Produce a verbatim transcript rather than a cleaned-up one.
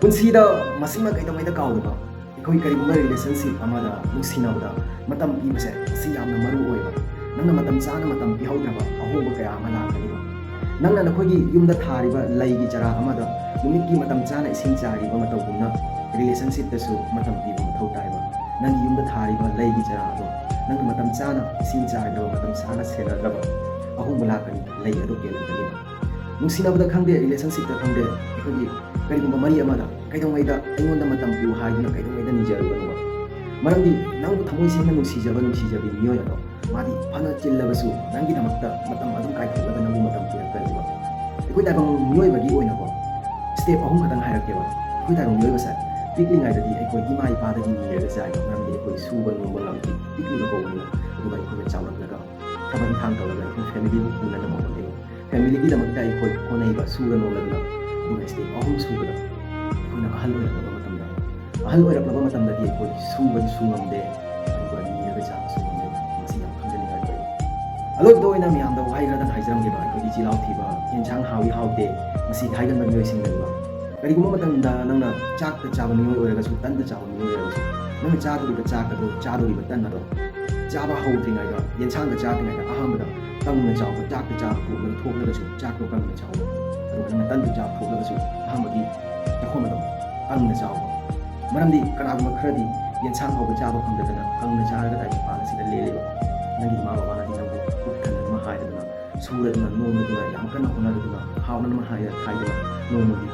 ꯄꯨꯟꯁꯤꯗ ꯃꯁꯤꯃ ꯀꯩꯗꯧꯉꯩꯗ ꯀꯥꯎꯗꯕ, ꯑꯩꯈꯣꯏ ꯀꯔꯤꯒꯨꯝꯕ ꯔꯤꯂꯦꯁꯟꯁꯤꯞ ꯑꯃꯗ ꯅꯨꯡꯁꯤꯅꯕꯗ ꯃꯇꯝ ꯄꯤꯕꯁꯦ ꯑꯁꯤ ꯌꯥꯝꯅ ꯃꯔꯨ ꯑꯣꯏꯕ꯫ ꯅꯪꯅ ꯃꯇꯝ ꯆꯥꯅ ꯃꯇꯝ ꯄꯤꯍꯧꯗ꯭ꯔꯕ ꯑꯍꯣꯡꯕ ꯀꯌꯥ ꯑꯃ ꯂꯥꯛꯀꯅꯤꯕ꯫ ꯅꯪꯅ ꯅꯈꯣꯏꯒꯤ ꯌꯨꯝꯗ ꯊꯥꯔꯤꯕ ꯂꯩꯒꯤ ꯆꯔꯥ ꯑꯃꯗ ꯅꯨꯃꯤꯠꯀꯤ ꯃꯇꯝ ꯆꯥꯅ ꯏꯁꯤꯡ ꯆꯥꯏꯔꯤꯕ ꯃꯇꯧꯒꯨꯝꯅ ꯔꯤꯂꯦꯁꯟꯁꯤꯞꯇꯁꯨ ꯃꯇꯝ ꯄꯤꯕ ꯃꯊꯧ ꯇꯥꯏꯕ꯫ ꯅꯪꯒꯤ ꯌꯨꯝꯗ ꯊꯥꯔꯤꯕ ꯂꯩꯒꯤ ꯆꯔꯥ ꯑꯗꯣ ꯅꯪꯅ ꯃꯇꯝ ꯆꯥꯅ ꯏꯁꯤꯡ ꯆꯥꯏꯗ꯭ꯔꯕ, ꯃꯇꯝ ꯆꯥꯅ ꯁꯦꯟꯅꯗ꯭ꯔꯕ, ꯑꯍꯣꯡꯕ ꯂꯥꯛꯀꯅꯤ, ꯂꯩ ꯑꯗꯨ ꯀꯦꯜꯂꯛꯀꯅꯤꯕ꯫ ꯅꯨꯡꯁꯤꯅꯕꯗ ꯈꯪꯗꯦ, ꯔꯤꯂꯦꯁꯟꯁꯤꯞꯇ ꯈꯪꯗꯦ, ꯑꯩꯈꯣꯏꯒꯤ ꯀꯔꯤꯒꯨꯝꯕ ꯃꯔꯤ ꯑꯃꯗ ꯀꯩꯗꯧꯉꯩꯗ ꯑꯩꯉꯣꯟꯗ ꯃꯇꯝ ꯄꯤꯌꯨ ꯍꯥꯏꯗꯨꯅ ꯀꯩꯗꯧꯉꯩꯗ ꯅꯤꯖꯔꯨꯒꯅꯨꯕ꯫ ꯃꯔꯝꯗꯤ ꯅꯪꯕꯨ ꯊꯃꯣꯏ ꯁꯦꯡꯅ ꯅꯨꯡꯁꯤꯖꯕ ꯅꯨꯡꯁꯤꯖꯕꯤ ꯃꯤꯑꯣꯏ ꯑꯗꯣ ꯃꯥꯗꯤ ꯐꯅ ꯆꯤꯜꯂꯕꯁꯨ ꯅꯪꯒꯤꯗꯃꯛꯇ ꯃꯇꯝ ꯑꯗꯨꯝ ꯀꯥꯏꯊꯣꯛꯂꯒ ꯅꯪꯕꯨ ꯃꯇꯝ ꯄꯤꯔꯛꯀꯅꯤꯕ꯫ ꯑꯩꯈꯣꯏ ꯇꯥꯏꯕꯪ ꯃꯤꯑꯣꯏꯕꯒꯤ ꯑꯣꯏꯅꯀꯣ, ꯁ꯭ꯇꯦꯞ ꯑꯍꯨꯝ ꯈꯛꯇꯪ ꯍꯥꯏꯔꯛꯀꯦꯕ꯫ ꯑꯩꯈꯣꯏ ꯇꯥꯏꯕꯪ ꯃꯤꯑꯣꯏꯕꯁꯦ ꯄꯤꯛꯂꯤꯉꯩꯗꯗꯤ ꯑꯩꯈꯣꯏ ꯏꯃꯥ ꯏꯄꯥꯗꯒꯤ ꯅꯤꯔꯒ ꯆꯥꯏꯕ, ꯃꯔꯝꯗꯤ ꯑꯩꯈꯣꯏ ꯁꯨꯕ ꯅꯣꯝꯕ ꯉꯝꯗꯦ, ꯄꯤꯛꯂꯤꯕ ꯀꯧꯕꯅꯤꯅ꯫ ꯑꯗꯨꯒ ꯑꯩꯈꯣꯏꯅ ꯆꯥꯎꯔꯛꯂꯒ ꯊꯕꯛ ꯏꯪꯈꯥꯡ ꯇꯧꯔꯒ ꯑꯩꯈꯣꯏ ꯐꯦꯃꯤꯂꯤꯕꯨ ꯄꯨꯅꯅꯕ ꯍꯣꯠꯅꯩ꯫ ꯐꯦꯃꯤꯂꯤꯒꯤꯗꯃꯛꯇ ꯑꯩꯈꯣꯏ ꯍꯣꯠꯅꯩꯕ, ꯁꯨꯔ ꯅꯣꯝꯂꯗꯨꯅ꯫ ꯑꯗꯨꯒ ꯁ꯭ꯇꯦꯞ ꯑꯍꯨꯝ ꯁꯨꯕꯗ ꯑꯩꯈꯣꯏꯅ ꯑꯍꯜ ꯑꯣꯏꯔꯛꯂꯕ ꯃꯇꯝꯗ, ꯑꯍꯜ ꯑꯣꯏꯔꯛꯂꯕ ꯃꯇꯝꯗꯗꯤ ꯑꯩꯈꯣꯏ ꯁꯨꯕꯁꯨ ꯉꯝꯗꯦ, ꯑꯗꯨꯒ ꯅꯤꯔꯒ ꯆꯥꯕꯁꯨ ꯉꯝꯗꯦ꯫ ꯃꯁꯤ ꯌꯥꯝ ꯈꯪꯖꯅꯤꯡꯉꯥꯏ ꯑꯣꯏ꯫ ꯑꯂꯣꯏꯕꯗ ꯑꯣꯏꯅ ꯃꯌꯥꯝꯗ ꯋꯥꯍꯩ ꯈꯔꯗꯪ ꯍꯥꯏꯖꯔꯝꯒꯦꯕ꯫ ꯑꯩꯈꯣꯏꯒꯤ ꯆꯤꯜꯍꯥꯎ ꯊꯤꯕ, ꯌꯦꯟꯁꯥꯡ ꯍꯥꯎꯏ ꯍꯥꯎꯇꯦ, ꯃꯁꯤ ꯍꯥꯏꯒꯟꯕ ꯃꯤꯑꯣꯏꯁꯤꯡꯗꯅꯦꯕ꯫ ꯀꯔꯤꯒꯨꯝꯕ ꯃꯇꯝꯗ ꯅꯪꯅ ꯆꯥꯛꯇ ꯆꯥꯕ ꯃꯤꯑꯣꯏ ꯑꯣꯏꯔꯒꯁꯨ, ꯇꯟꯗ ꯆꯥꯕ ꯃꯤꯑꯣꯏ ꯑꯣꯏꯔꯒꯁꯨ, ꯅꯪꯅ ꯆꯥꯗꯧꯔꯤꯕ ꯆꯥꯛ ꯑꯗꯨ, ꯆꯥꯗꯧꯔꯤꯕ ꯇꯟ ꯑꯗꯣ ꯆꯥꯕ ꯍꯧꯗ꯭ꯔꯤꯉꯩꯗ, ꯌꯦꯟꯁꯥꯡꯗ ꯆꯥꯗ꯭ꯔꯤꯉꯩꯗ ꯑꯍꯥꯟꯕꯗ ꯀꯪꯅ ꯆꯥꯎꯕ꯫ ꯆꯥꯛꯇ ꯆꯥꯕ ꯄꯣꯠ ꯑꯃ ꯊꯣꯛꯂꯒꯁꯨ ꯆꯥꯛꯇꯣ ꯀꯪꯅ ꯆꯥꯎꯕ꯫ ꯑꯗꯨꯒ ꯅꯪꯅ ꯇꯟꯗ ꯆꯥꯕ ꯊꯣꯛꯂꯒꯁꯨ ꯑꯍꯥꯟꯕꯒꯤ ꯆꯥꯛꯈꯨꯝ ꯑꯗꯣ ꯀꯪꯅ ꯆꯥꯎꯕ꯫ ꯃꯔꯝꯗꯤ ꯀꯅꯥꯒꯨꯝꯕ ꯈꯔꯗꯤ ꯌꯦꯟꯁꯥꯡ ꯍꯥꯎꯕ ꯆꯥꯕ ꯐꯪꯗꯗꯅ ꯀꯪꯅ ꯆꯥꯔꯒ ꯇꯥꯏꯕꯪꯄꯥꯟ ꯑꯁꯤꯗ ꯂꯦꯜꯂꯤꯕ꯫ ꯅꯪꯒꯤ ꯏꯃꯥ ꯕꯕꯥꯅꯗꯤ ꯅꯪꯕꯨ ꯄꯨꯛ ꯊꯟꯅꯅꯕ ꯍꯥꯏꯗꯅ ꯁꯨꯔꯗꯨꯅ ꯅꯣꯝꯂꯗꯨꯅ ꯌꯥꯝ ꯀꯟꯅ ꯍꯣꯠꯅꯔꯗꯨꯅ ꯍꯥꯎꯅꯅꯕ ꯍꯥꯏꯗꯅ ꯊꯥꯏꯗꯅ ꯅꯣꯡꯃꯒꯤ